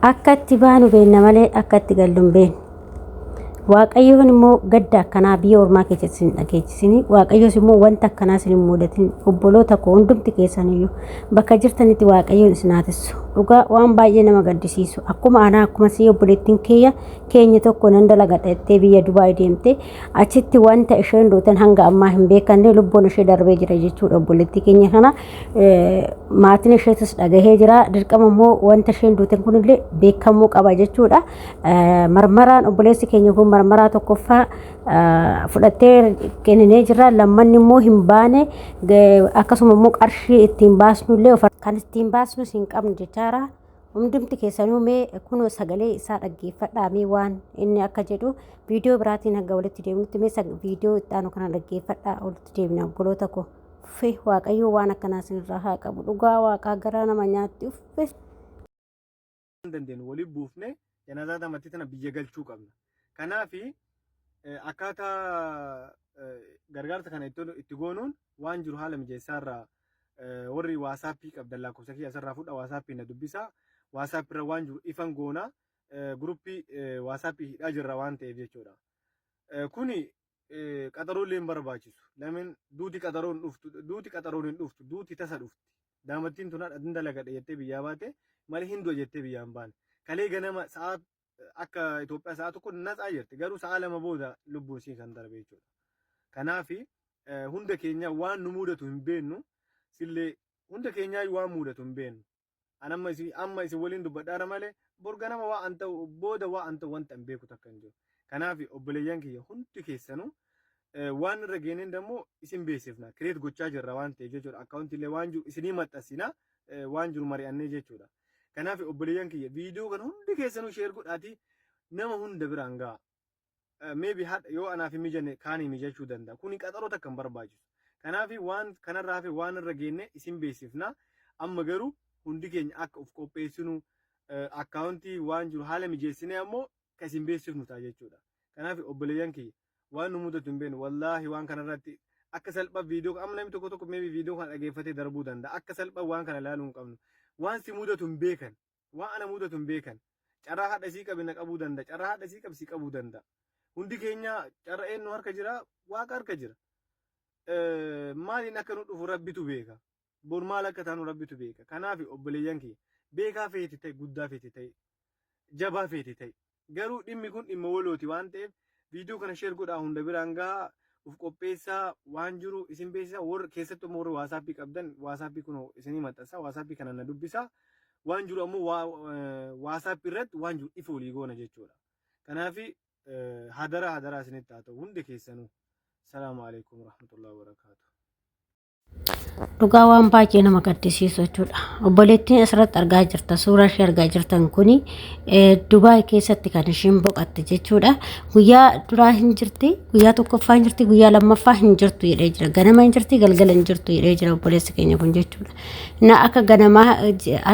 Akka itti baanu beenna malee akka itti gallu hin beeknu. Waaqayyoon immoo gadda akkanaa biyya ormaa keessatti isin dhageessisin. Waaqayyoos immoo wanta akkanaa isin hin mudatin. Obboloota koo hundumti keessaniyyuu bakka jirtanitti Waaqayyoon isin haa tissu. Dhugaa waan baay'ee nama gaddisiisu. Akkuma anaa akkuma sii obboleettiin kiyya keenya tokko nan dalagadha jettee biyya Dubaay deemte achitti wanta isheen duutan hanga ammaa hin beekanne lubbuun ishee darbee jira jechuudha obboleettii keenya kana. Maatiin isheetis dhagahee jira. Dirqama immoo wanta isheen duutan kunillee beekamuu qaba jechuudha. Marmaraan obboleessi keenya kun marmaraa tokkoffaa fudhattee kenninee jira. Lammanni immoo hin baane, akkasuma immoo qarshii ittiin baasnullee kan ittiin baasnus hin qabnu jechaara. Hundumti keessanuu mee kunoo sagalee isaa dhaggeeffadhaa, mee waan inni akka jedhu viidiyoo biraatiin hanga walitti deemnutti mee viidiyoo itti aanu kana dhaggeeffadhaa, walitti deemna obboloota koo. Uffe, Waaqayyoo waan akkanaa isinirraa haa qabu. Dhugaa Waaqaa garaa nama nyaatti, uffe. Dandeenyu waliin buufne janaazaa damatti tana biyya galchuu qabna. Kanaafi akkaataa gargaarsa kana itti goonuun waan jiru haala mijeessaa irraa warri WhatsAppii qabdan lakkoofsa kiyya asirraa fudha, WhatsAppii na dubbisaa. WhatsAppii irra waan jiru ifan goona, guruppii WhatsAppii hidhaa jirra waan ta'eef jechuudha. Kuni qaxaroo illee hin barbaachisu. Lamin duuti qaxaroon dhuftu, duuti qaxaroon hin dhuftu, duuti tasa dhufti. Daamattiin tun haadha dalagadha jettee biyyaa baate malee hin du'a jettee biyyaa hin baane. Kalee ganama sa'a akka Itoophiyaa sa'a 1 natsaa jirti, garuu sa'a 2 booda lubbuun ishii kan darbe jechuudha. Kanaafi hunda keenya waan nu mudatu hin beennu, sillee hunda keenyaa waan mudatu hin beennu. An amma isin waliin dubbadhaara malee bor ganama waa an ta'u, booda waa an ta'u wanta hin beeku takka hin jiru. Kanaaf obboleeyyan kiyya hundi keessanuu waan irra geeneen dammoo isin beeksifna. Create gochaa jirra waan ta'eef jechuudha. Akkaawuntii illee waan jiru isinii maxxansina, waan jiru mari'annee jechuudha. Kanaaf obboleeyyan kiyya, viidiyoo kana hundi keessanuu share godhaatii nama hunda biraan ga'a. Maybe hadha yoo anaaf hin mijanne kaanii mijachuu danda'a. Kuni qaxaroo takka hin barbaachisu. Kanaaf waan kanarraa hafe waan irra geenne isin beeksifna. Amma garuu hundi keenya akka of qopheessinu, akkaawuntii waan jiru haala mijeessinee ammoo kan isin beeksifnu ta'a jechuudha. Kanaaf obboleeyyan kiyya, waan nu mudatu hin beeknu. Wallaahi waan kanarratti akka salphaa viidiyoo amma namni tokko tokko maybe viidiyoo kana dhageeffatee darbuu danda'a. Akka salphaa waan kana ilaaluu hin qabnu. Waan si mudatu hin beekan. Waan ana mudatu hin beekan. Carraa haadha isii qabi na qabuu danda'a. Carraa haadha isii qabi si qabuu danda'a. Hundi keenya carra eenyu harka jira? Waaqa harka jira. Maaliin akka nu dhufu Rabbitu beeka. Bor maal akka taanu Rabbitu beeka. Kanaaf obboleeyyan kiyya, beekaa feeti ta'e, guddaa feeti ta'e, jabaa feeti ta'e, garuu dhimmi kun dhimma walooti waan ta'eef viidiyoo kana share godhaa hunda biraan gahaa. Uf qopheessaa, waan jiru isin beeksisaa. Warra keessattuu immoo warri WhatsAppii qabdan WhatsAppii kun isinii maxxansa, WhatsAppii kana na dubbisaa. Waan jiru ammoo WhatsAppii irratti waan jiru ifa walii goona jechuudha. Kanaaf hadaraa hadaraa isinitti haa ta'u hundi keessanuu. Salaamu alaikum warahmatullahi wabarakaatu. Dhugaa waan baay'ee nama gaddisiisu jechuudha. Obboleettiin asirratti argaa jirta, suuraa ishee argaa jirtan kuni Dubaay keessatti kan isheen boqatte jechuudha. Guyyaa duraa hin jirti, guyyaa tokkoffaa hin jirti, guyyaa lammaffaa hin jirtu jedhee jira. Ganama hin jirti, galgala hin jirtu jedhee jira obboleessi keenya kun jechuudha. Na akka ganamaa,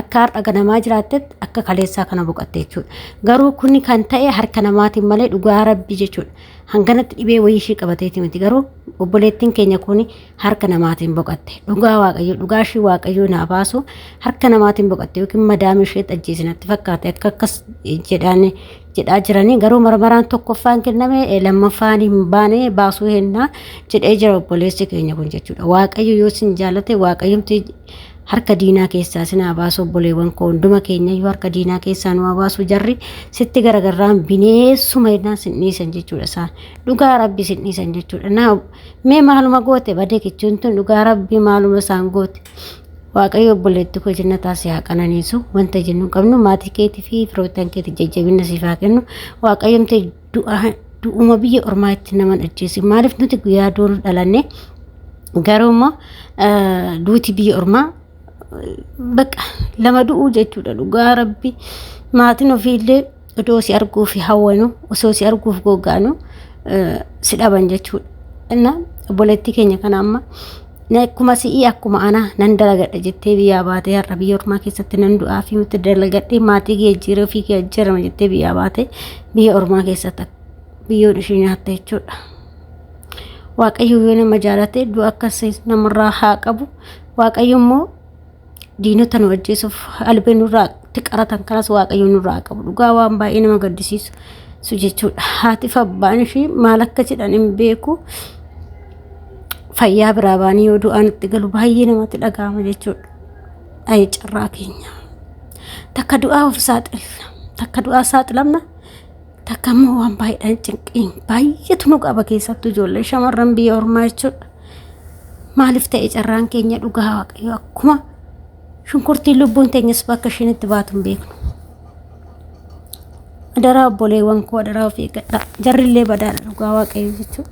akka har'a ganamaa jiraattetti akka kaleessaa kana boqatte jechuudha. Garuu kuni kan ta'e harka namaatiin malee, dhugaa Rabbi jechuudha. Hanganatti dhibee wayii ishii qabateeti miti, garuu obboleettiin keenya kun harka namaatiin boqatte. Dhugaa Waaqayyo, dhugaa ishii Waaqayyo naa baasu, harka namaatiin boqatte yookiin madaamii ishee ajjeesinatti fakkaate akka akkas jedhaan jedhaa jiranii. Garuu marmaraan tokkoffaan kenname, lammaffaan hin baane, baasuu hennaa jedhee jira obboleessi keenya kun jechuudha. Waaqayyo yoo isin jaalate Waaqayyomti harka diinaa keessaa sin haa baasu. Obboleewwan koo, hunduma keenya iyyuu harka diinaa keessaa nu haa baasu. Jarri sitti garagarraan bineessuma jennaan sin dhiisan jechuudha isaan. Dhugaa Rabbi sin dhiisan jechuudha. Naa mee maaluma goote badee kichuun tun? Dhugaa Rabbi maaluma isaan goote? Waaqayyo obboleetti koo jannataa si haa qananiisu. Wanta jennu hin qabnu. Maatii keetii fi firoottan keetii jajjabina siif haa kennu. Waaqayyomte du'a du'uma biyya ormaa itti nama hin ajjeesin. Maaliif nuti guyyaa duunu dhalanne, garuu immoo duuti biyya ormaa bakka lama du'uu jechuudha. Dhugaa Rabbi, maatiin ofiillee odoo si arguuf hawwanu, osoo si arguuf gogga'anu si dhaban jechuudha. Inna obboleettii keenya kana amma akkuma si'ii akkuma ana nan dalagadha jettee biyyaa baatee har'a biyya ormaa keessatti nan du'aa fi nuti dalagadhee maatii kee jijjiiree ofii kee ajjeerama jettee biyyaa baatee biyya ormaa keessatti biyyoon ishee nyaatte jechuudha. Waaqayyo yoo nama jaalate du'a akkasii namarraa haa qabu. Waaqayyo immoo diinota nu ajjeesuuf albee nurraa nutti qaratan kanas Waaqayyo nurraa qabu. Dhugaa waan baay'ee nama gaddisiisu su jechuudha. Haati fi abbaan ishii maal akka jedhan hin beeku. Fayyaa biraa baanii yoo du'aan itti galu baay'ee namatti dhaga'ama jechuudha. Ayi carraa keenya. Takka du'aa of saaxilna. Takka du'aa saaxilamna. Takka immoo waan baay'eedhaan cinqiin baay'eetu nu qaba keessattuu ijoollee shamarran biyya ormaa jechuudha. Maaliif ta'e carraan keenya dhugaa Waaqayyo akkuma shunkurtiin lubbuun teenyas bakka isheen itti baatu hin beeknu. Adaraa obboleewwan koo adaraa of eeggadhaa. Jarrillee badaadha dhugaa Waaqayyo jechuudha.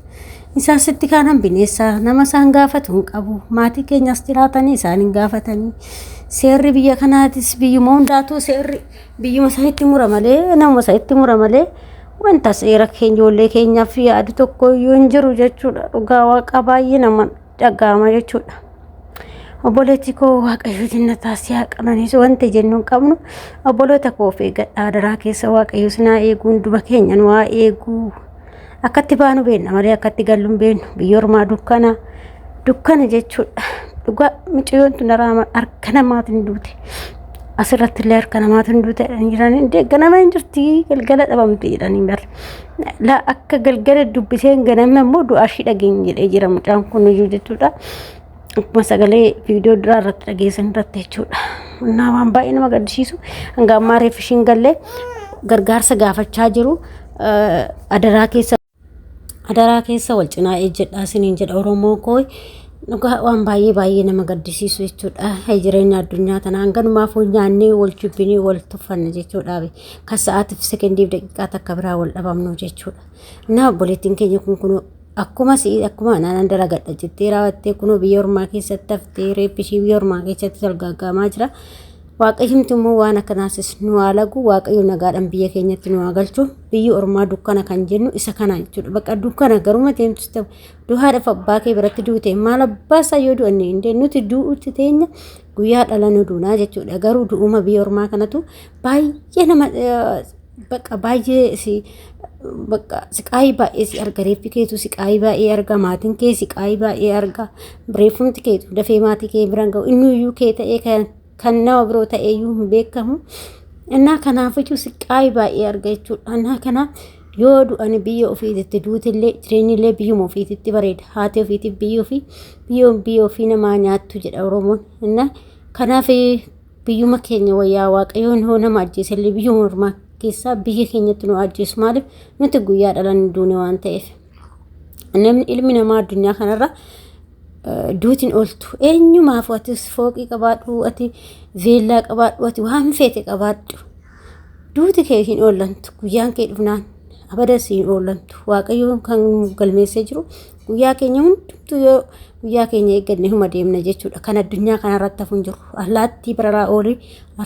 Isaan sitti kaanan bineessa nama isaan gaafatu hin qabu. Maatii keenyas jiraatanii isaan hin gaafatanii. Seerri biyya kanaatis biyyuma hundaatu seerri biyyuma isaanitti mura malee nama isaanitti mura malee wanta seera keenya ijoollee keenyaaf yaadu tokko iyyuu hin jiru jechuudha. Dhugaa Waaqa baay'ee nama dhaga'ama jechuudha. Obboleetti koo Waaqayyo jannataa si haa qananiisu wanti jennu hin qabnu. Obboloota koo of eeggadhaa adaraa keessa Waaqayyo si haa eegu hunduma keenya nu haa eegu. Akkatti baanu beenna malee akkatti gallu hin beennu. Biyya ormaa dukkana dukkana jechuudha. Dhugaa miciyyoon tun harka namaatiin duute. Asirratti illee harka namaatiin duute jedhanii jiranii ganama hin jirti galgala dhabamte jedhanii bar. Laa akka galgala dubbiseen ganama immoo du'aa ishii dhageenya jedhee jira mucaan kun iyyuu jechuudha. Akkuma sagalee viidiyoo duraa irratti dhageessan irratti jechuudha. Innaa waan baay'ee nama gaddisiisu hanga ammaa reeffi ishiin gallee gargaarsa gaafachaa jiru. Adaraa keessa adaraa keessa wal cinaa ejjedhaa isiniin jedha Oromoo koo. Dhugaa waan baay'ee baay'ee nama gaddisiisu jechuudha. Jireenya addunyaa tanaa hanganumaaf nyaannee wal jibbinee wal tuffanne jechuudha. Kan sa'aatiif sekendiif daqiiqaa takka biraa wal dhabamnu jechuudha. Innaa obboleettiin keenya kun kunoo akkuma si'i akkuma anaan dalagadha jettee raawwattee kunoo biyya ormaa keessatti haftee reeffi ishii biyya ormaa keessatti salgaagaamaa jira. Waaqayyumti immoo waan akkanaasis nu haa lagu. Waaqayyo nagaadhaan biyya keenyatti nu haa galchu. Biyyi ormaa dukkana kan jennu isa kana jechuudha. Bakka dukkana garuma deemtus ta'u duhaadhaaf abbaa kee biratti duute maal abbaa isaa yoo du'anne hin deemnu nuti du'utti teenya guyyaa dhala nu duunaa jechuudha. Garuu du'uma biyya ormaa kanatu baay'ee nama bakka baay'ee si bakka siqaayii baay'ee si arga reeffi keetu siqaayii baay'ee arga maatiin kee siqaayii baay'ee arga reeffumti keetu dafee maatii kee biraan ga'u inni iyyuu kee ta'ee kan nama biroo ta'ee iyyuu hin beekamu. Innaa kanaafiyyuu siqaayii baay'ee arga jechuudha. Innaa kanaaf yoo du'ani biyya ofiititti duutillee jireenyillee biyyuma ofiititti bareeda. Haati ofiitiif biyya ofii biyyoon biyya ofii namaa nyaattu jedha Oromoon. Innaa kanaaf biyyuma keenya wayyaa Waaqayyoon hoo nama ajjeesellee biyyuma ormaa keessaa biyya keenyatti nu ajjeesu maaliif nuti guyyaa dhalan duune waan ta'eef. Namni ilmi namaa addunyaa kanarra duutiin ooltu eenyumaaf ati fooqii qabaadhu ati veellaa qabaadhu ati waan feete qabaadhu duuti kee hin oollantu guyyaan kee dhufnaan abadas hin oollantu Waaqayyoon kan galmeessee jiru guyyaa keenya hundumtuu yoo guyyaa keenya eegganne huma deemna jechuudha. Kan addunyaa kanarratti hafu hin jiru. Allaattii bararaa oolee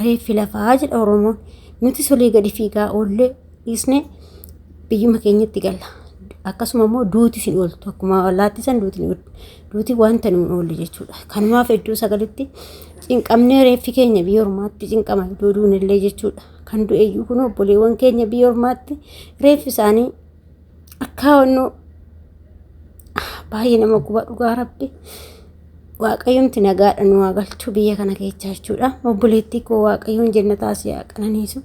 reeffi lafaa jedha Oromoon. Nuti solii gadi fiigaa oollee dhiisnee biyyuma keenyatti galla. Akkasuma immoo duuti sin ooltu. Akkuma allaattii san duuti hin ooltu. Duuti wanta nu hin oolle jechuudha. Kanumaaf iddoo sagalitti cinqamnee reeffi keenya biyya ormaatti cinqama iddoo duunillee jechuudha. Kan du'e iyyuu kun obboleewwan keenya biyya ormaatti reeffi isaanii akka wannoo baay'ee nama guba dhugaa rabbi. Waaqayyomti nagaadha nu haa galchu biyya kana keessa jechuudha. Obboleettii koo Waaqayyoon jannataa si haa qananiisu.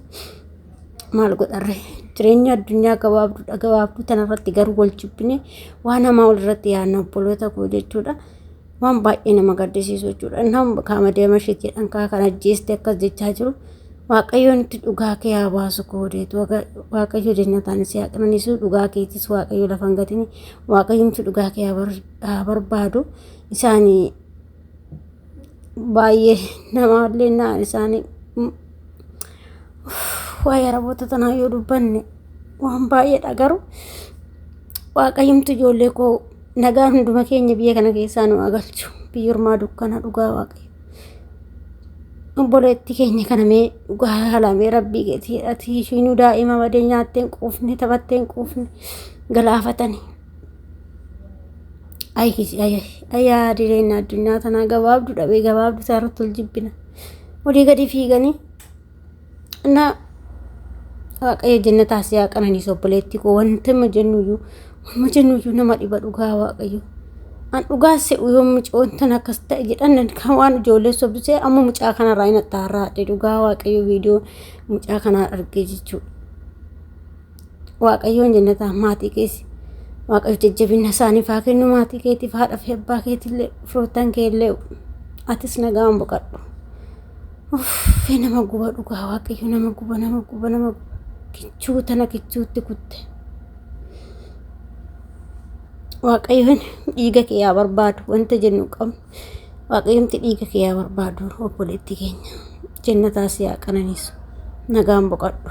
Maal godharre jireenya addunyaa gabaabduudha gabaabduu tanarratti garuu wal jibbine waan hamaa walirratti yaadna obboloota koo jechuudha. Waan baay'ee nama gaddisiisu jechuudha. Nama kaama deema ishee jedhan kaa kan ajjeeste akkas jechaa jiru. Waaqayyoon itti dhugaa kee haa baasu koodeetu. Waaqayyo jannataan si haa qananiisu dhugaa keetis Waaqayyo lafa hin gatini. Waaqayyoomti dhugaa kee haa barbaadu. Isaanii baay'ee namaallee naan isaanii waa'ee araboota tanaa yoo dubbanne waan baay'eedha garuu Waaqayyomtu ijoollee koo nagaan hunduma keenya biyya kana keessaa nu haa galchu. Biyyi ormaa dukkana dhugaa Waaqayyo. Obboleettii keenya kana mee dhugaa halamee rabbii keetii ati ishiinuu daa'ima badee nyaattee hin quufne taphattee hin quufne galaafatani. Ayyaa jireenya addunyaa tanaa gabaabduu dhabee gabaabduu isaa irratti ol jibbina. Olii gadi fiiganii na Waaqayyo jannataa si haa qananiisu obboleettii koo wanti ma jennuyyuu wanuma jennuyyuu nama dhiba dhugaa Waaqayyo. An dhugaa se'u yoo mucoon tan akkas ta'e jedhan kan waan ijoollee sobdisee amma mucaa kanarraa hin attaarraadhe dhugaa Waaqayyo viidiyoo mucaa kanaa argee jechuudha. Waaqayyoon jennataa maatii keessi Waaqayyo jajjabina isaaniif haa kennu, maatii keetiif, haadha fi abbaa keetillee, firoottan keellee, atis nagaan boqadhu. Uffee, nama guba dhugaa Waaqayyo, nama guba, nama guba, nama guba, kichuu tana kichuutti kutte. Waaqayyoon dhiiga kee haa barbaadu wanta jennu qabnu. Waaqayyomti dhiiga kee haa barbaadu, obboleetti keenya. Jannataa si haa qananiisu. Nagaan boqadhu.